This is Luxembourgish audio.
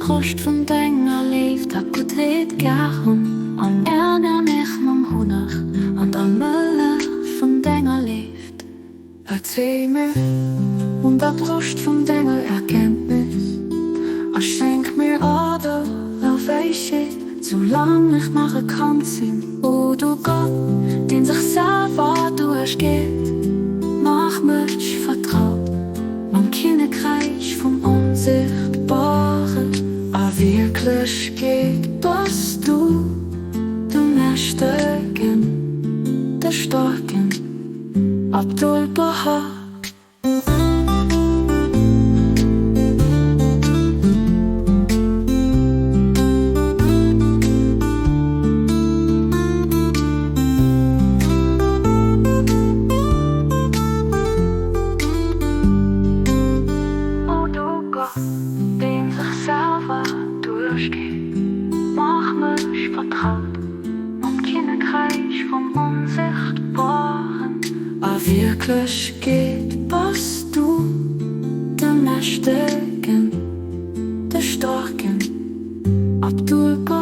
Broscht vun denger Léift a Guttheet gär hunn, an ernär mech mam Hunneg an der Mëllech vun denger Léift. Erzéi mech un der Broscht vun denger Erkenntnis a schenk mir Adel a Wäisheet, soulaang ech nach e Kand sinn. O du Gott, deen sech selwer duerchgeet, maach mech vertraut mam Kinnekräich vum Onsichtbaren. A Wierklechkeet bass du de Mächtegen, de Staarken. Abdu'l-Bahá. O du Gott, deen sech selwer duerchgeet, maach mech vertraut mam Kinnekräich vum Onsichtbaren. A Wierklechkeet bass du de Mächtegen, de Staarken, Abdu'l-Bahá.